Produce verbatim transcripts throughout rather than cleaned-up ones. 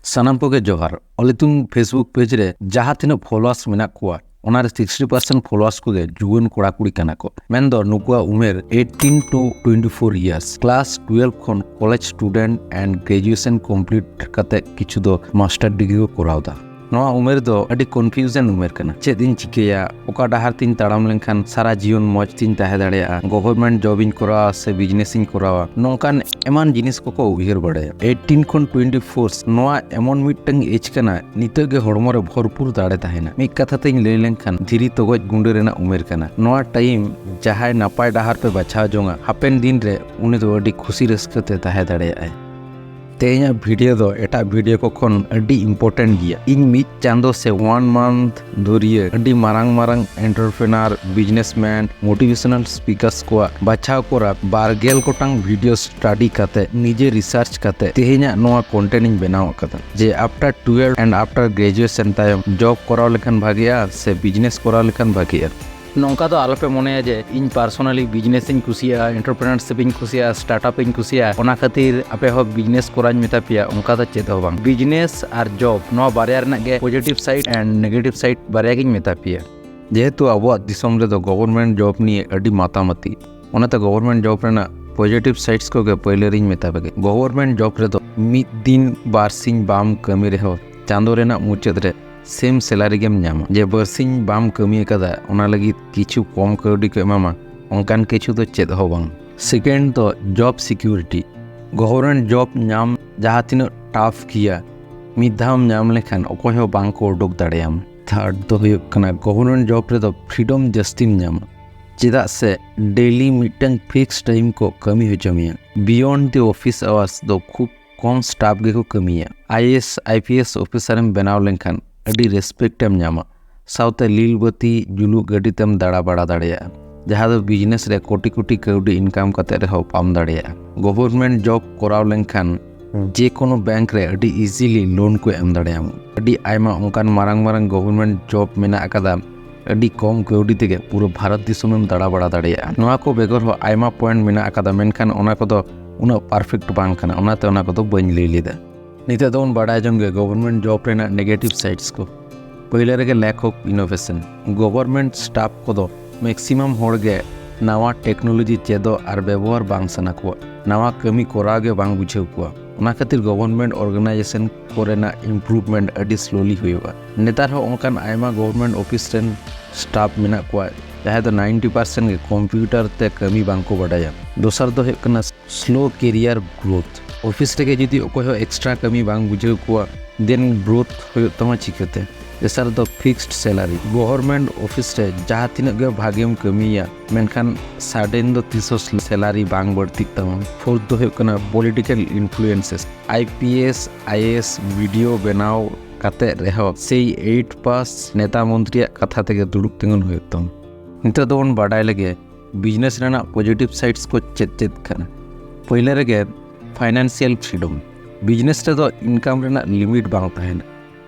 ᱥᱟᱱᱟᱢ ᱠᱚᱜᱮ ᱡᱚᱦᱟᱨ᱾ ᱚᱞᱤᱛᱩᱝ Facebook ᱯᱮᱡᱽ ᱨᱮ ᱡᱟᱦᱟᱸ ᱛᱤᱱᱟᱹᱜ ᱯᱷᱚᱞᱳᱣᱟᱨᱥ ᱢᱮᱱᱟᱜ ᱠᱚᱣᱟ, ᱚᱱᱟᱨᱮ ᱥᱤᱠᱥᱴᱤ ᱯᱟᱨᱥᱮᱱᱴ ᱯᱷᱚᱞᱳᱣᱟᱨᱥ ᱠᱚᱜᱮ ᱡᱩᱣᱟᱹᱱ ᱠᱚᱲᱟ ᱠᱩᱲᱤ ᱠᱟᱱᱟ ᱠᱚ᱾ ᱢᱮᱱᱫᱚ ᱱᱩᱠᱩᱣᱟᱜ ᱩᱢᱮᱨ eighteen to twenty four years, class twelve ᱠᱷᱚᱱ college student and graduation complete ᱠᱟᱛᱮ ᱠᱤᱪᱷᱩ ᱫᱚ ᱢᱟᱥᱴᱟᱨ ᱰᱤᱜᱽᱨᱤ ᱠᱚ ᱠᱚᱨᱟᱣ ᱮᱫᱟ᱾ ᱱᱚᱣᱟ ᱩᱢᱮᱨ ᱫᱚ ᱟᱹᱰᱤ ᱠᱚᱱᱯᱷᱤᱭᱩᱡᱚᱱ ᱩᱢᱮᱨ ᱠᱟᱱᱟ᱾ ᱪᱮᱫ ᱤᱧ ᱪᱤᱠᱟᱹᱭᱟ, ᱚᱠᱟ ᱰᱟᱦᱟᱨ ᱛᱤᱧ ᱛᱟᱲᱟᱢ ᱞᱮᱱᱠᱷᱟᱱ ᱥᱟᱨᱟ ᱡᱤᱭᱚᱱ ᱢᱚᱡᱽ ᱛᱤᱧ ᱛᱟᱦᱮᱸ ᱫᱟᱲᱮᱭᱟᱜᱼᱟ, ᱜᱚᱵᱷᱚᱨᱢᱮᱱᱴ ᱡᱚᱵ ᱤᱧ ᱠᱚᱨᱟᱣᱟ ᱥᱮ ᱵᱤᱡᱽᱱᱮᱥ ᱤᱧ ᱠᱚᱨᱟᱣᱟ, ᱱᱚᱝᱠᱟᱱ ᱮᱢᱟᱱ ᱡᱤᱱᱤᱥ ᱠᱚᱠᱚ ᱩᱭᱦᱟᱹᱨ ᱵᱟᱲᱟᱭᱟ᱾ ᱮᱭᱤᱴᱤᱱ ᱠᱷᱚᱱ ᱴᱩᱭᱮᱱᱴᱤ ᱯᱷᱳᱨ ᱱᱚᱣᱟ ᱮᱢᱚᱱ ᱢᱤᱫᱴᱟᱝ ᱮᱡᱽ ᱠᱟᱱᱟ, ᱱᱤᱛᱚᱜ ᱜᱮ ᱦᱚᱲᱢᱚ ᱨᱮ ᱵᱷᱚᱨᱯᱩᱨ ᱫᱟᱲᱮ ᱛᱟᱦᱮᱱᱟ᱾ ᱢᱤᱫ ᱠᱟᱛᱷᱟ ᱛᱤᱧ ᱞᱟᱹᱭ ᱞᱮᱱᱠᱷᱟᱱ ᱫᱷᱤᱨᱤ ᱛᱚᱜᱚᱡ ᱜᱩᱸᱰᱟᱹ ᱨᱮᱱᱟᱜ ᱩᱢᱮᱨ ᱠᱟᱱᱟ᱾ ᱱᱚᱣᱟ ᱴᱟᱭᱤᱢ ᱡᱟᱦᱟᱸᱭ ᱱᱟᱯᱟᱭ ᱰᱟᱦᱟᱨ ᱯᱮ ᱵᱟᱪᱷᱟᱣ ᱡᱚᱝᱟ, ᱦᱟᱯᱮᱱ ᱫᱤᱱ ᱨᱮ ᱩᱱᱤ ᱫᱚ ᱟᱹᱰᱤ ᱠᱷᱩᱥᱤ ᱨᱟᱹᱥᱠᱟᱹ ᱛᱮ ᱛᱟᱦᱮᱸ ᱫᱟᱲᱮᱭᱟᱜᱼᱟᱭ᱾ ᱛᱮᱦᱮᱧᱟᱜ ᱵᱷᱤᱰᱤᱭᱳ ᱫᱚ ᱮᱴᱟᱜ ᱵᱷᱤᱰᱤᱭᱳ ᱠᱚ ᱠᱷᱚᱱ ᱟᱹᱰᱤ ᱤᱢᱯᱚᱨᱴᱮᱱᱴ ᱜᱮᱭᱟ᱾ ᱤᱧ ᱢᱤᱫ ᱪᱟᱸᱫᱚ ᱥᱮ ᱚᱣᱟᱱ ᱢᱟᱱᱛᱷ ᱫᱷᱩᱨᱤᱭᱟᱹ ᱟᱹᱰᱤ ᱢᱟᱨᱟᱝ ᱢᱟᱨᱟᱝ ᱮᱱᱴᱟᱨᱯᱨᱮᱱᱟᱨ, ᱵᱤᱡᱽᱱᱮᱥᱢᱮᱱ, ᱢᱳᱴᱤᱵᱷᱮᱥᱚᱱᱟᱞ ᱥᱯᱤᱠᱟᱨᱥ ᱠᱚᱣᱟᱜ ᱵᱟᱪᱷᱟᱣ ᱠᱚᱨᱟ ᱵᱟᱨ ᱜᱮᱞ ᱜᱚᱴᱟᱝ ᱵᱷᱤᱰᱤᱭᱳ ᱥᱴᱟᱰᱤ ᱠᱟᱛᱮ, ᱱᱤᱡᱮ ᱨᱤᱥᱟᱨᱪ ᱠᱟᱛᱮ ᱛᱮᱦᱮᱧᱟᱜ ᱱᱚᱣᱟ ᱠᱚᱱᱴᱮᱱᱴ ᱤᱧ ᱵᱮᱱᱟᱣ ᱟᱠᱟᱫᱟ᱾ ᱡᱮ after twelve and after graduation ᱛᱟᱭᱚᱢ ᱡᱚᱵ ᱠᱚᱨᱟᱣ ᱞᱮᱠᱷᱟᱱ ᱵᱷᱟᱜᱮᱜᱼᱟ ᱥᱮ ᱵᱤᱡᱽᱱᱮᱥ ᱠᱚᱨᱟᱣ ᱞᱮᱠᱷᱟᱱ ᱵᱷᱟᱜᱮᱜᱼᱟ᱾ ᱱᱚᱝᱠᱟ ᱫᱚ ᱟᱞᱚᱯᱮ ᱢᱚᱱᱮᱭᱟ ᱡᱮ ᱤᱧ ᱯᱟᱨᱥᱳᱱᱟᱞᱤ ᱵᱤᱡᱽᱱᱮᱥ ᱤᱧ ᱠᱩᱥᱤᱭᱟᱜᱼᱟ, ᱮᱱᱴᱟᱨᱯᱨᱮᱱᱟᱨᱥᱤᱯ ᱤᱧ ᱠᱩᱥᱤᱭᱟᱜᱼᱟ, ᱥᱴᱟᱨᱴᱟᱯ ᱤᱧ ᱠᱩᱥᱤᱭᱟᱜᱼᱟ, ᱚᱱᱟ ᱠᱷᱟᱹᱛᱤᱨ ᱟᱯᱮ ᱦᱚᱸ ᱵᱤᱡᱽᱱᱮᱥ ᱠᱚᱨᱟᱣ ᱤᱧ ᱢᱮᱛᱟ ᱯᱮᱭᱟ, ᱚᱱᱠᱟ ᱫᱚ ᱪᱮᱫ ᱦᱚᱸ ᱵᱟᱝ᱾ ᱵᱤᱡᱽᱱᱮᱥ ᱟᱨ ᱡᱚᱵ, ᱱᱚᱣᱟ ᱵᱟᱨᱭᱟ ᱨᱮᱱᱟᱜ ᱜᱮ positive side and negative side ᱵᱟᱨᱭᱟ ᱜᱤᱧ ᱢᱮᱛᱟ ᱯᱮᱭᱟ᱾ ᱡᱮᱦᱮᱛᱩ ᱟᱵᱚᱣᱟᱜ ᱫᱤᱥᱚᱢ ᱨᱮᱫᱚ ᱜᱚᱵᱷᱚᱨᱢᱮᱱᱴ ᱡᱚᱵ ᱱᱤᱭᱮ ᱟᱹᱰᱤ ᱢᱟᱛᱟᱢᱟᱛᱤ, ᱚᱱᱟᱛᱮ ᱜᱚᱵᱷᱚᱨᱢᱮᱱᱴ ᱡᱚᱵ ᱨᱮᱱᱟᱜ ᱯᱚᱡᱤᱴᱤᱵᱷ ᱥᱟᱭᱤᱰᱥ ᱠᱚᱜᱮ ᱯᱟᱹᱭᱞᱟᱹ ᱨᱤᱧ ᱢᱮᱛᱟ ᱯᱮᱜᱮ᱾ ᱜᱚᱵᱷᱚᱨᱢᱮᱱᱴ ᱡᱚᱵ ᱨᱮᱫᱚ ᱢᱤᱫ ᱫᱤᱱ ᱵᱟᱨ ᱥᱤᱧ ᱵᱟᱢ ᱠᱟᱹᱢᱤ ᱨᱮᱦᱚᱸ, ᱪᱟᱸᱫᱚ ᱨᱮᱱᱟᱜ ᱢᱩᱪᱟᱹᱫ ᱨᱮ ᱥᱮᱢ ᱥᱮᱞᱟᱨᱤ ᱜᱮᱢ ᱧᱟᱢᱟ᱾ ᱡᱮ ᱵᱟᱨᱥᱤᱧ ᱵᱟᱢ ᱠᱟᱹᱢᱤ ᱟᱠᱟᱫᱟ, ᱚᱱᱟ ᱞᱟᱹᱜᱤᱫ ᱠᱤᱪᱷᱩ ᱠᱚᱢ ᱠᱟᱹᱣᱰᱤ ᱠᱚ ᱮᱢᱟᱢᱟ, ᱚᱱᱠᱟᱱ ᱠᱤᱪᱷᱩ ᱫᱚ ᱪᱮᱫ ᱦᱚᱸ ᱵᱟᱝ᱾ ᱥᱮᱠᱮᱱᱰ ᱫᱚ ᱡᱚᱵ ᱥᱤᱠᱤᱭᱩᱨᱤᱴᱤ᱾ ᱜᱚᱵᱷᱚᱨᱢᱮᱱᱴ ᱡᱚᱵ ᱧᱟᱢ ᱡᱟᱦᱟᱸ ᱛᱤᱱᱟᱹᱜ ᱴᱟᱯ ᱜᱮᱭᱟ, ᱢᱤᱫ ᱫᱷᱟᱣᱮᱢ ᱧᱟᱢ ᱞᱮᱠᱷᱟᱱ ᱚᱠᱚᱭ ᱦᱚᱸ ᱵᱟᱝ ᱠᱚ ᱩᱰᱩᱠ ᱫᱟᱲᱮᱭᱟᱢ᱾ ᱛᱷᱟᱨᱰ ᱫᱚ ᱦᱩᱭᱩᱜ ᱠᱟᱱᱟ, ᱜᱚᱵᱷᱚᱨᱢᱮᱱᱴ ᱡᱚᱵ ᱨᱮᱫᱚ ᱯᱷᱨᱤᱰᱚᱢ ᱡᱟᱹᱥᱛᱤᱢ ᱧᱟᱢᱟ, ᱪᱮᱫᱟᱜ ᱥᱮ ᱰᱮᱞᱤ ᱢᱤᱫᱴᱟᱝ ᱯᱷᱤᱠᱥ ᱴᱟᱭᱤᱢ ᱠᱚ ᱠᱟᱹᱢᱤ ᱦᱚᱪᱚ ᱢᱮᱭᱟ᱾ ᱵᱤᱭᱚᱱᱰ ᱫᱤ ᱚᱯᱷᱤᱥ ᱟᱣᱟᱨᱥ ᱫᱚ ᱠᱷᱩᱵ ᱠᱚᱢ ᱥᱴᱟᱯ ᱜᱮᱠᱚ ᱠᱟᱹᱢᱤᱭᱟ᱾ I A S, I P S officer ᱮᱢ ᱵᱮᱱᱟᱣ ᱞᱮᱱᱠᱷᱟᱱ ᱟᱹᱰᱤ ᱨᱮᱥᱯᱮᱠᱴ ᱮᱢ ᱧᱟᱢᱟ, ᱥᱟᱶᱛᱮ ᱞᱤᱞ ᱵᱟᱹᱛᱤ ᱡᱩᱞᱩᱜ ᱜᱟᱹᱰᱤ ᱛᱮᱢ ᱫᱟᱬᱟ ᱵᱟᱲᱟ ᱫᱟᱲᱮᱭᱟᱜᱼᱟ, ᱡᱟᱦᱟᱸ ᱫᱚ ᱵᱤᱡᱽᱱᱮᱥ ᱨᱮ ᱠᱳᱴᱤ ᱠᱳᱴᱤ ᱠᱟᱹᱣᱰᱤ ᱤᱱᱠᱟᱢ ᱠᱟᱛᱮ ᱨᱮᱦᱚᱸ ᱵᱟᱢ ᱫᱟᱲᱮᱭᱟᱜᱼᱟ᱾ ᱜᱚᱵᱷᱚᱨᱢᱮᱱᱴ ᱡᱚᱵ ᱠᱚᱨᱟᱣ ᱞᱮᱱᱠᱷᱟᱱ ᱡᱮ ᱠᱳᱱᱳ ᱵᱮᱝᱠ ᱨᱮ ᱟᱹᱰᱤ ᱤᱡᱤᱞᱤ ᱞᱳᱱ ᱠᱚ ᱮᱢ ᱫᱟᱲᱮᱭᱟᱢᱟ᱾ ᱟᱹᱰᱤ ᱟᱭᱢᱟ ᱚᱱᱠᱟᱱ ᱢᱟᱨᱟᱝ ᱢᱟᱨᱟᱝ ᱜᱚᱵᱷᱚᱨᱢᱮᱱᱴ ᱡᱚᱵ ᱢᱮᱱᱟᱜ ᱟᱠᱟᱫᱟ, ᱟᱹᱰᱤ ᱠᱚᱢ ᱠᱟᱹᱣᱰᱤ ᱛᱮᱜᱮ ᱯᱩᱨᱟᱹ ᱵᱷᱟᱨᱚᱛ ᱫᱤᱥᱚᱢᱮᱢ ᱫᱟᱬᱟ ᱵᱟᱲᱟ ᱫᱟᱲᱮᱭᱟᱜᱼᱟ᱾ ᱱᱚᱣᱟ ᱠᱚ ᱵᱮᱜᱚᱨ ᱦᱚᱸ ᱟᱭᱢᱟ ᱯᱚᱭᱮᱱᱴ ᱢᱮᱱᱟᱜ ᱟᱠᱟᱫᱟ, ᱢᱮᱱᱠᱷᱟᱱ ᱚᱱᱟ ᱠᱚᱫᱚ ᱩᱱᱟᱹᱜ ᱯᱟᱨᱯᱷᱮᱠᱴ ᱵᱟᱝ ᱠᱟᱱᱟ, ᱚᱱᱟᱛᱮ ᱚᱱᱟ ᱠᱚᱫᱚ ᱵᱟᱹᱧ ᱞᱟᱹᱭ ᱞᱮᱫᱟ᱾ ᱱᱤᱛᱚᱜ ᱫᱚᱵᱚᱱ ᱵᱟᱰᱟᱭ ᱡᱚᱝ ᱜᱮ ᱜᱚᱵᱷᱚᱨᱱᱢᱮᱱᱴ ᱡᱚᱵ ᱨᱮᱱᱟᱜ ᱱᱮᱜᱮᱴᱤᱵᱷ ᱥᱟᱭᱤᱰᱥ ᱠᱚ᱾ ᱯᱳᱭᱞᱳ ᱨᱮᱜᱮ ᱞᱮᱠ ᱚᱯᱷ ᱤᱱᱳᱵᱷᱮᱥᱚᱱ᱾ ᱜᱚᱵᱷᱚᱨᱱᱢᱮᱱᱴ ᱥᱴᱟᱯ ᱠᱚᱫᱚ ᱢᱮᱠᱥᱤᱢᱟᱢ ᱦᱚᱲ ᱜᱮ ᱱᱟᱣᱟ ᱴᱮᱠᱱᱳᱞᱚᱡᱤ ᱪᱮᱫᱚᱜ ᱟᱨ ᱵᱮᱵᱚᱦᱟᱨ ᱵᱟᱝ ᱥᱟᱱᱟ ᱠᱚᱣᱟ᱾ ᱱᱟᱣᱟ ᱠᱟᱹᱢᱤ ᱠᱚᱨᱟᱣ ᱜᱮ ᱵᱟᱝ ᱵᱩᱡᱷᱟᱹᱣ ᱠᱚᱣᱟ᱾ ᱚᱱᱟ ᱠᱷᱟᱹᱛᱤᱨ ᱜᱚᱵᱷᱚᱨᱱᱢᱮᱱᱴ ᱚᱨᱜᱟᱱᱟᱭᱡᱮᱥᱚᱱ ᱠᱚᱨᱮᱱᱟᱜ ᱤᱢᱯᱨᱩᱵᱷᱢᱮᱱᱴ ᱟᱹᱰᱤ ᱥᱞᱳᱞᱤ ᱦᱩᱭᱩᱜᱼᱟ᱾ ᱱᱮᱛᱟᱨ ᱦᱚᱸ ᱚᱱᱠᱟᱱ ᱟᱭᱢᱟ ᱜᱚᱵᱷᱚᱨᱱᱢᱮᱱᱴ ᱚᱯᱷᱤᱥ ᱨᱮᱱ ᱥᱴᱟᱯ ᱢᱮᱱᱟᱜ ᱠᱚᱣᱟ, ᱡᱟᱦᱟᱸᱭ ᱫᱚ ᱱᱟᱭᱤᱱᱴᱤ ᱯᱟᱨᱥᱮᱱᱴ ᱜᱮ ᱠᱚᱢᱯᱤᱭᱩᱴᱟᱨ ᱛᱮ ᱠᱟᱹᱢᱤ ᱵᱟᱝ ᱠᱚ ᱵᱟᱰᱟᱭᱟ᱾ ᱫᱚᱥᱟᱨ ᱫᱚ ᱦᱩᱭᱩᱜ ᱠᱟᱱᱟ ᱥᱞᱳ ᱠᱮᱨᱤᱭᱟᱨ ᱜᱨᱳᱛᱷ᱾ ᱚᱯᱷᱤᱥ ᱨᱮᱜᱮ ᱡᱩᱫᱤ ᱚᱠᱚᱭ ᱦᱚᱸ ᱮᱠᱥᱴᱨᱟ ᱠᱟᱹᱢᱤ ᱵᱟᱝ ᱵᱩᱡᱷᱟᱹᱣ ᱠᱚᱣᱟ, ᱫᱮᱱ ᱜᱨᱳᱛᱷ ᱦᱩᱭᱩᱜ ᱛᱟᱢᱟ ᱪᱤᱠᱟᱹᱛᱮ? ᱛᱮᱥᱟᱨ ᱫᱚ ᱯᱷᱤᱠᱥᱰ ᱥᱮᱞᱟᱨᱤ᱾ ᱜᱚᱵᱷᱚᱨᱱᱢᱮᱱᱴ ᱚᱯᱷᱤᱥ ᱨᱮ ᱡᱟᱦᱟᱸ ᱛᱤᱱᱟᱹᱜ ᱜᱮ ᱵᱷᱟᱜᱮᱢ ᱠᱟᱹᱢᱤᱭᱟ, ᱢᱮᱱᱠᱷᱟᱱ ᱥᱟᱰᱮᱱ ᱫᱚ ᱛᱤᱥ ᱦᱚᱸ ᱥᱮᱞᱟᱨᱤ ᱵᱟᱝ ᱵᱟᱹᱲᱛᱤᱜ ᱛᱟᱢᱟ᱾ ᱯᱷᱳᱨᱛᱷ ᱫᱚ ᱦᱩᱭᱩᱜ ᱠᱟᱱᱟ political influences. I P S, I A S, B D O ᱵᱮᱱᱟᱣ ᱠᱟᱛᱮ ᱨᱮᱦᱚᱸ ᱥᱮᱭ ᱮᱭᱤᱴ ᱯᱟᱥ ᱱᱮᱛᱟ ᱢᱚᱱᱛᱨᱤᱭᱟᱜ ᱠᱟᱛᱷᱟ ᱛᱮᱜᱮ ᱫᱩᱲᱩᱵ ᱛᱤᱸᱜᱩᱱ ᱦᱩᱭᱩᱜ ᱛᱟᱢᱟ᱾ ᱱᱤᱛᱚᱜ ᱫᱚᱵᱚᱱ ᱵᱟᱰᱟᱭ ᱞᱮᱜᱮ ᱵᱤᱡᱽᱱᱮᱥ ᱨᱮᱱᱟᱜ ᱯᱚᱡᱤᱴᱤᱵᱷ ᱥᱟᱭᱤᱰᱥ ᱠᱚ ᱪᱮᱫ ᱪᱮᱫ ᱠᱟᱱᱟ᱾ ᱯᱳᱭᱞᱳ ᱨᱮᱜᱮ ᱯᱷᱟᱭᱱᱟᱱᱥᱤᱭᱟᱞ ᱯᱷᱨᱤᱰᱚᱢ᱾ ᱵᱤᱡᱽᱱᱮᱥ ᱨᱮᱫᱚ ᱤᱱᱠᱟᱢ ᱨᱮᱱᱟᱜ ᱞᱤᱢᱤᱴ ᱵᱟᱝ ᱛᱟᱦᱮᱱᱟ᱾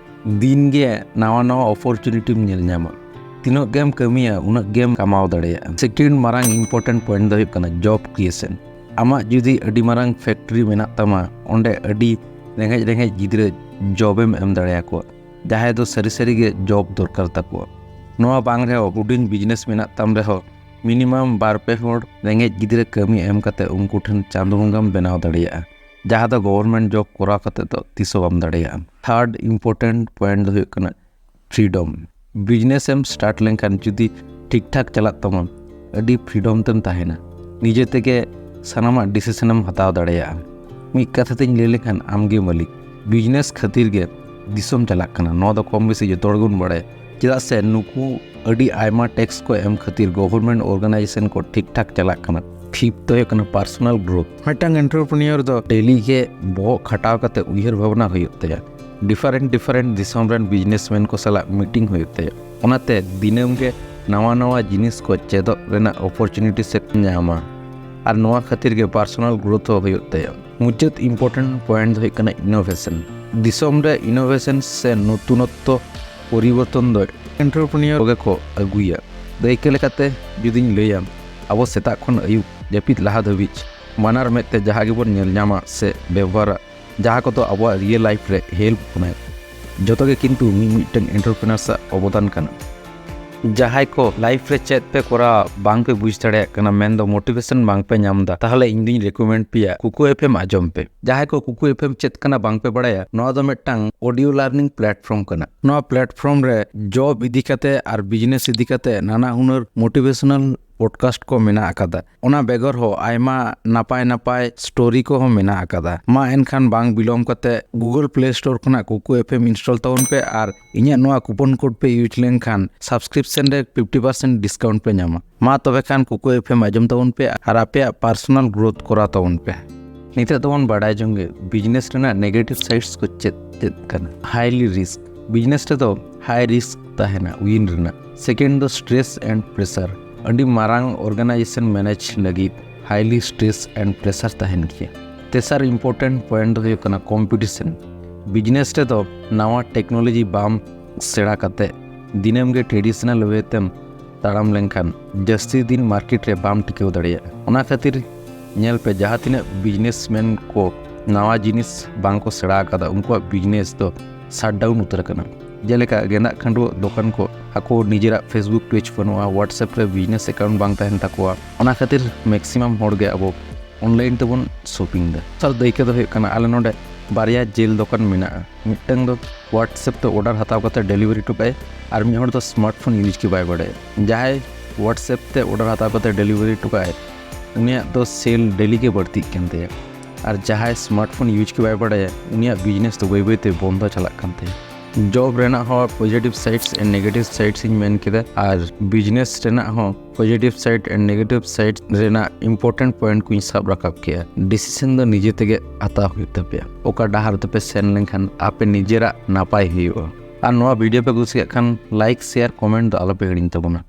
ᱫᱤᱱ ᱜᱮ ᱱᱟᱣᱟ ᱱᱟᱣᱟ ᱚᱯᱚᱨᱪᱩᱱᱤᱴᱤᱢ ᱧᱮᱞ ᱧᱟᱢᱟ᱾ ᱛᱤᱱᱟᱹᱜ ᱜᱮᱢ ᱠᱟᱹᱢᱤᱭᱟ, ᱩᱱᱟᱹᱜ ᱜᱮᱢ ᱠᱟᱢᱟᱣ ᱫᱟᱲᱮᱭᱟᱜᱼᱟ᱾ ᱥᱮᱠᱮᱱᱰ ᱢᱟᱨᱟᱝ ᱤᱢᱯᱚᱨᱴᱮᱱᱴ ᱯᱚᱭᱮᱱᱴ ᱫᱚ ᱦᱩᱭᱩᱜ ᱠᱟᱱᱟ ᱡᱚᱵ ᱠᱨᱤᱭᱮᱥᱚᱱ᱾ ᱟᱢᱟᱜ ᱡᱩᱫᱤ ᱟᱹᱰᱤ ᱢᱟᱨᱟᱝ ᱯᱷᱮᱠᱴᱨᱤ ᱢᱮᱱᱟᱜ ᱛᱟᱢᱟ, ᱚᱸᱰᱮ ᱟᱹᱰᱤ ᱨᱮᱸᱜᱮᱡ ᱨᱮᱸᱜᱮᱡ ᱜᱤᱫᱽᱨᱟᱹ ᱡᱚᱵᱮᱢ ᱮᱢ ᱫᱟᱲᱮᱭᱟᱠᱚᱣᱟ, ᱡᱟᱦᱟᱸᱭ ᱫᱚ ᱥᱟᱹᱨᱤ ᱥᱟᱹᱨᱤ ᱜᱮ ᱡᱚᱵ ᱫᱚᱨᱠᱟᱨ ᱛᱟᱠᱚᱣᱟ᱾ ᱱᱚᱣᱟ ᱵᱟᱝ ᱨᱮᱦᱚᱸ ᱦᱩᱰᱤᱧ ᱵᱤᱡᱽᱱᱮᱥ ᱢᱮᱱᱟᱜ ᱛᱟᱢ ᱨᱮᱦᱚᱸ, ᱢᱤᱱᱤᱢᱟᱢ ᱵᱟᱨ ᱯᱮ ᱦᱚᱲ ᱨᱮᱸᱜᱮᱡ ᱜᱤᱫᱽᱨᱟᱹ ᱠᱟᱹᱢᱤ ᱮᱢ ᱠᱟᱛᱮ ᱩᱱᱠᱩ ᱴᱷᱮᱱ ᱪᱟᱸᱫᱳ ᱵᱚᱸᱜᱟᱢ ᱵᱮᱱᱟᱣ ᱫᱟᱲᱮᱭᱟᱜᱼᱟ, ᱡᱟᱦᱟᱸ ᱫᱚ ᱜᱚᱵᱷᱚᱨᱱᱢᱮᱱᱴ ᱡᱚᱵ ᱠᱚᱨᱟᱣ ᱠᱟᱛᱮ ᱫᱚ ᱛᱤᱥ ᱦᱚᱸ ᱵᱟᱢ ᱫᱟᱲᱮᱭᱟᱜᱼᱟ᱾ ᱛᱷᱟᱨᱰ ᱤᱢᱯᱚᱨᱴᱮᱱᱴ ᱯᱚᱭᱮᱱᱴ ᱫᱚ ᱦᱩᱭᱩᱜ ᱠᱟᱱᱟ ᱯᱷᱨᱤᱰᱚᱢ᱾ ᱵᱤᱡᱽᱱᱮᱥ ᱮᱢ ᱥᱴᱟᱨᱴ ᱞᱮᱱᱠᱷᱟᱱ ᱡᱩᱫᱤ ᱴᱷᱤᱠ ᱴᱷᱟᱠ ᱪᱟᱞᱟᱜ ᱛᱟᱢᱟ, ᱟᱹᱰᱤ ᱯᱷᱨᱤᱰᱚᱢ ᱛᱮᱢ ᱛᱟᱦᱮᱱᱟ᱾ ᱱᱤᱡᱮ ᱛᱮᱜᱮ ᱥᱟᱱᱟᱢᱟᱜ ᱰᱤᱥᱤᱥᱚᱱᱮᱢ ᱦᱟᱛᱟᱣ ᱫᱟᱲᱮᱭᱟᱜᱼᱟ᱾ ᱢᱤᱫ ᱠᱟᱛᱷᱟ ᱛᱮᱧ ᱞᱟᱹᱭ ᱞᱮᱠᱷᱟᱱ, ᱟᱢᱜᱮ ᱢᱟᱹᱞᱤᱠ᱾ ᱵᱤᱡᱽᱱᱮᱥ ᱠᱷᱟᱹᱛᱤᱨ ᱜᱮ ᱫᱤᱥᱚᱢ ᱪᱟᱞᱟᱜ ᱠᱟᱱᱟ, ᱱᱚᱣᱟ ᱫᱚ ᱠᱚᱢ ᱵᱮᱥᱤ ᱡᱚᱛᱚ ᱦᱚᱲ ᱜᱮᱵᱚᱱ ᱵᱟᱲᱟᱭᱟ᱾ ᱪᱮᱫᱟᱜ ᱥᱮ ᱱᱩᱠᱩ ᱟᱹᱰᱤ ᱟᱭᱢᱟ ᱴᱮᱠᱥ ᱠᱚ ᱮᱢ ᱠᱷᱟᱹᱛᱤᱨ ᱜᱚᱵᱷᱚᱨᱱᱢᱮᱱᱴ ᱚᱨᱜᱟᱱᱟᱭᱡᱮᱥᱚᱱ ᱠᱚ ᱴᱷᱤᱠ ᱴᱷᱟᱠ ᱪᱟᱞᱟᱜ ᱠᱟᱱᱟ᱾ ᱯᱷᱤᱯᱛᱷ ᱫᱚ ᱦᱩᱭᱩᱜ ᱠᱟᱱᱟ ᱯᱟᱨᱥᱚᱱᱟᱞ ᱜᱨᱳᱛᱷ᱾ ᱢᱤᱫᱴᱟᱝ ᱮᱱᱴᱟᱨᱯᱨᱮᱱᱤᱭᱚᱨ ᱫᱚ ᱰᱮᱞᱤ ᱜᱮ ᱵᱚᱦᱚᱜ ᱠᱷᱟᱴᱟᱣ ᱠᱟᱛᱮ ᱩᱭᱦᱟᱹᱨ ᱵᱷᱟᱵᱽᱱᱟ ᱦᱩᱭᱩᱜ ᱛᱟᱭᱟ᱾ ᱰᱤᱯᱷᱟᱨᱮᱱᱴ ᱰᱤᱯᱷᱟᱨᱮᱱᱴ ᱫᱤᱥᱚᱢ ᱨᱮᱱ ᱵᱤᱡᱽᱱᱮᱥᱢᱮᱱ ᱠᱚ ᱥᱟᱞᱟᱜ ᱢᱤᱴᱤᱝ ᱦᱩᱭᱩᱜ ᱛᱟᱭᱟ᱾ ᱚᱱᱟᱛᱮ ᱫᱤᱱᱟᱹᱢ ᱜᱮ ᱱᱟᱣᱟ ᱱᱟᱣᱟ ᱡᱤᱱᱤᱥ ᱠᱚ ᱪᱮᱫᱚᱜ ᱨᱮᱱᱟᱜ ᱚᱯᱚᱨᱪᱩᱱᱤᱴᱤ ᱥᱮ ᱧᱟᱢᱟ᱾ ᱟᱨ ᱱᱚᱣᱟ ᱠᱷᱟᱹᱛᱤᱨ ᱜᱮ ᱯᱟᱨᱥᱚᱱᱟᱞ ᱜᱨᱳᱛᱷ ᱦᱚᱸ ᱦᱩᱭᱩᱜ ᱛᱟᱭᱟ᱾ ᱢᱩᱪᱟᱹᱫ ᱤᱢᱯᱚᱨᱴᱮᱱᱴ ᱯᱚᱭᱮᱱᱴ ᱫᱚ ᱦᱩᱭᱩᱜ ᱠᱟᱱᱟ ᱤᱱᱳᱵᱷᱮᱥᱚᱱ᱾ ᱫᱤᱥᱚᱢ ᱨᱮ ᱤᱱᱳᱵᱷᱮᱥᱚᱱ ᱥᱮ ᱱᱚᱛᱩᱱᱚᱛᱛᱚ ᱯᱚᱨᱤᱵᱚᱨᱛᱚᱱ ᱫᱚ ᱮᱱᱴᱟᱨᱯᱨᱮᱱᱤᱭᱚᱨ ᱠᱚᱜᱮ ᱠᱚ ᱟᱹᱜᱩᱭᱟ᱾ ᱫᱟᱹᱭᱠᱟᱹ ᱞᱮᱠᱟᱛᱮ ᱡᱩᱫᱤᱧ ᱞᱟᱹᱭᱟ, ᱟᱵᱚ ᱥᱮᱛᱟᱜ ᱠᱷᱚᱱ ᱟᱹᱭᱩᱵ ᱡᱟᱹᱯᱤᱫ ᱞᱟᱦᱟ ᱫᱷᱟᱹᱵᱤᱡ ᱵᱟᱱᱟᱨ ᱢᱮᱫ ᱛᱮ ᱡᱟᱦᱟᱸ ᱜᱮᱵᱚᱱ ᱧᱮᱞ ᱧᱟᱢᱟ ᱥᱮ ᱵᱮᱵᱚᱦᱟᱨᱟ, ᱡᱟᱦᱟᱸ ᱠᱚᱫᱚ ᱟᱵᱚᱣᱟᱜ real life ᱨᱮ help ᱵᱚᱱᱟᱭ᱾ ᱡᱚᱛᱚ ᱜᱮ ᱠᱤᱱᱛᱩ ᱢᱤᱫ ᱢᱤᱫᱴᱟᱝ entrepreneurs ᱟᱜ ᱚᱵᱚᱫᱟᱱ ᱠᱟᱱᱟ᱾ ᱡᱟᱦᱟᱸᱭ ᱠᱚ life ᱨᱮ ᱪᱮᱫ ᱯᱮ ᱠᱚᱨᱟᱣᱟ ᱵᱟᱝ ᱯᱮ ᱵᱩᱡᱽ ᱫᱟᱲᱮᱭᱟᱜ ᱠᱟᱱᱟ, ᱢᱮᱱᱫᱚ motivation ᱵᱟᱝ ᱯᱮ ᱧᱟᱢ ᱮᱫᱟ, ᱛᱟᱦᱚᱞᱮ ᱤᱧ ᱫᱩᱧ recommend ᱯᱮᱭᱟ ᱠᱩᱠᱩ F M ᱟᱸᱡᱚᱢ ᱯᱮ᱾ ᱡᱟᱦᱟᱸᱭ ᱠᱚ ᱠᱩᱠᱩ F M ᱪᱮᱫ ᱠᱟᱱᱟ ᱵᱟᱝ ᱯᱮ ᱵᱟᱲᱟᱭᱟ, ᱱᱚᱣᱟ ᱫᱚ ᱢᱤᱫᱴᱟᱝ audio learning platform ᱠᱟᱱᱟ᱾ ᱱᱚᱣᱟ platform ᱨᱮ job ᱤᱫᱤ ᱠᱟᱛᱮ ᱟᱨ business ᱤᱫᱤ ᱠᱟᱛᱮ ᱱᱟᱱᱟ ᱦᱩᱱᱟᱹᱨ motivational podcast ᱠᱚ ᱢᱮᱱᱟᱜ ᱟᱠᱟᱫᱟ᱾ ᱚᱱᱟ ᱵᱮᱜᱚᱨ ᱦᱚᱸ ᱟᱭᱢᱟ ᱱᱟᱯᱟᱭ ᱱᱟᱯᱟᱭ story ᱠᱚᱦᱚᱸ ᱢᱮᱱᱟᱜ ᱟᱠᱟᱫᱟ᱾ ᱢᱟ ᱮᱱᱠᱷᱟᱱ ᱵᱟᱝ ᱵᱤᱞᱚᱢ ᱠᱟᱛᱮ Google Play Store ᱠᱷᱚᱱᱟᱜ ᱠᱩᱠᱩ F M install ᱛᱟᱵᱚᱱ ᱯᱮ ᱟᱨ ᱤᱧᱟᱹᱜ ᱱᱚᱣᱟ coupon code ᱯᱮ use ᱞᱮᱱᱠᱷᱟᱱ subscription ᱨᱮ fifty percent discount ᱯᱮ ᱧᱟᱢᱟ᱾ ᱢᱟ ᱛᱚᱵᱮ ᱠᱷᱟᱱ ᱠᱩᱠᱩ F M ᱟᱸᱡᱚᱢ ᱛᱟᱵᱚᱱ ᱯᱮ ᱟᱨ ᱟᱯᱮᱭᱟᱜ personal growth ᱠᱚᱨᱟᱣ ᱛᱟᱵᱚᱱ ᱯᱮ᱾ ᱱᱤᱛᱚᱜ ᱫᱚᱵᱚᱱ ᱵᱟᱲᱟᱭ ᱡᱚᱝ ᱜᱮ business ᱨᱮᱱᱟᱜ negative sides ᱠᱚ ᱪᱮᱫ ᱪᱮᱫ ᱠᱟᱱᱟ᱾ Highly risk, business ᱨᱮᱫᱚ high risk ᱛᱟᱦᱮᱱᱟ win ᱨᱮᱱᱟᱜ᱾ Second ᱫᱚ stress and pressure, ᱟᱹᱰᱤ ᱢᱟᱨᱟᱝ organization manage ᱞᱟᱹᱜᱤᱫ highly stress and pressure ᱛᱟᱦᱮᱱ ᱜᱮᱭᱟ᱾ ᱛᱮᱥᱟᱨ important point ᱫᱚ ᱦᱩᱭᱩᱜ ᱠᱟᱱᱟ competition᱾ Business ᱨᱮᱫᱚ ᱱᱟᱣᱟ technology ᱵᱟᱢ ᱥᱮᱬᱟ ᱠᱟᱛᱮ ᱫᱤᱱᱟᱹᱢ ᱜᱮ traditional way ᱛᱮᱢ ᱛᱟᱲᱟᱢ ᱞᱮᱱᱠᱷᱟᱱ ᱡᱟᱹᱥᱛᱤ ᱫᱤᱱ market ᱨᱮ ᱵᱟᱢ ᱴᱤᱠᱟᱹᱣ ᱫᱟᱲᱮᱭᱟᱜᱼᱟ᱾ ᱚᱱᱟ ᱠᱷᱟᱹᱛᱤᱨ ᱧᱮᱞ ᱯᱮ, ᱡᱟᱦᱟᱸ ᱛᱤᱱᱟᱹᱜ businessman ᱠᱚ ᱱᱟᱣᱟ ᱡᱤᱱᱤᱥ ᱵᱟᱝ ᱠᱚ ᱥᱮᱬᱟ ᱟᱠᱟᱫᱟ, ᱩᱱᱠᱩᱣᱟᱜ business ᱫᱚ shut down ᱩᱛᱟᱹᱨ ᱟᱠᱟᱱᱟ᱾ ᱡᱮᱞᱮᱠᱟ ᱜᱮᱸᱫᱟᱜ ᱠᱷᱟᱹᱰᱩᱣᱟᱹᱜ ᱫᱚᱠᱟᱱ ᱠᱚ ᱟᱠᱚ ᱱᱤᱡᱮᱨᱟᱜ Facebook page ᱵᱟᱹᱱᱩᱜᱼᱟ, WhatsApp ᱨᱮ business account ᱵᱟᱝ ᱛᱟᱦᱮᱱ ᱛᱟᱠᱚᱣᱟ, ᱚᱱᱟ ᱠᱷᱟᱹᱛᱤᱨ maximum ᱦᱚᱲ ᱜᱮ ᱟᱵᱚ online ᱛᱮᱵᱚᱱ shopping ᱮᱫᱟ᱾ ᱫᱚᱥᱟᱨ ᱫᱟᱹᱭᱠᱟᱹ ᱫᱚ ᱦᱩᱭᱩᱜ ᱠᱟᱱᱟ, ᱟᱞᱮ ᱱᱚᱰᱮ ᱵᱟᱨᱭᱟ ᱡᱮᱞ ᱫᱚᱠᱟᱱ ᱢᱮᱱᱟᱜᱼᱟ᱾ ᱢᱤᱫᱴᱟᱝ ᱫᱚ WhatsApp ᱛᱮ order ᱦᱟᱛᱟᱣ ᱠᱟᱛᱮ delivery ᱦᱚᱴᱚ ᱠᱟᱜᱼᱟᱭ, ᱟᱨ ᱢᱤᱫ ᱦᱚᱲ ᱫᱚ smartphone use ᱜᱮ ᱵᱟᱭ ᱵᱟᱲᱟᱭᱟ᱾ ᱡᱟᱦᱟᱸᱭ WhatsApp ᱛᱮ order ᱦᱟᱛᱟᱣ ᱠᱟᱛᱮ delivery ᱦᱚᱴᱚ ᱠᱟᱜᱼᱟᱭ, ᱩᱱᱤᱭᱟᱜ ᱫᱚ sale daily ᱜᱮ ᱵᱟᱹᱲᱛᱤᱜ ᱠᱟᱱ ᱛᱟᱭᱟ᱾ ᱟᱨ ᱡᱟᱦᱟᱸᱭ smartphone use ᱜᱮ ᱵᱟᱭ ᱵᱟᱲᱟᱭᱟ, ᱩᱱᱤᱭᱟᱜ business ᱫᱚ ᱵᱟᱹᱭ ᱵᱟᱹᱭ ᱛᱮ ᱵᱚᱱᱫᱚ ᱪᱟᱞᱟᱜ ᱠᱟᱱ ᱛᱟᱭᱟ᱾ Job ᱨᱮᱱᱟᱜ ᱦᱚᱸ positive sides and negative sides ᱤᱧ ᱢᱮᱱ ᱠᱮᱫᱟ, ᱟᱨ business ᱨᱮᱱᱟᱜ ᱦᱚᱸ positive side and negative side ᱨᱮᱱᱟᱜ important point ᱠᱚᱧ ᱥᱟᱵ ᱨᱟᱠᱟᱵ ᱠᱮᱫᱟ᱾ Decision ᱫᱚ ᱱᱤᱡᱮ ᱛᱮᱜᱮ ᱦᱟᱛᱟᱣ ᱦᱩᱭᱩᱜ ᱛᱟᱯᱮᱭᱟ, ᱚᱠᱟ ᱰᱟᱦᱟᱨ ᱛᱮᱯᱮ ᱥᱮᱱ ᱞᱮᱱᱠᱷᱟᱱ ᱟᱯᱮ ᱱᱤᱡᱮᱨᱟᱜ ᱱᱟᱯᱟᱭ ᱦᱩᱭᱩᱜᱼᱟ᱾ ᱟᱨ ᱱᱚᱣᱟ video ᱯᱮ ᱠᱩᱥᱤᱭᱟᱜ ᱠᱷᱟᱱ like, share, comment ᱫᱚ ᱟᱞᱚᱯᱮ ᱦᱤᱲᱤᱧ ᱛᱟᱵᱚᱱᱟ᱾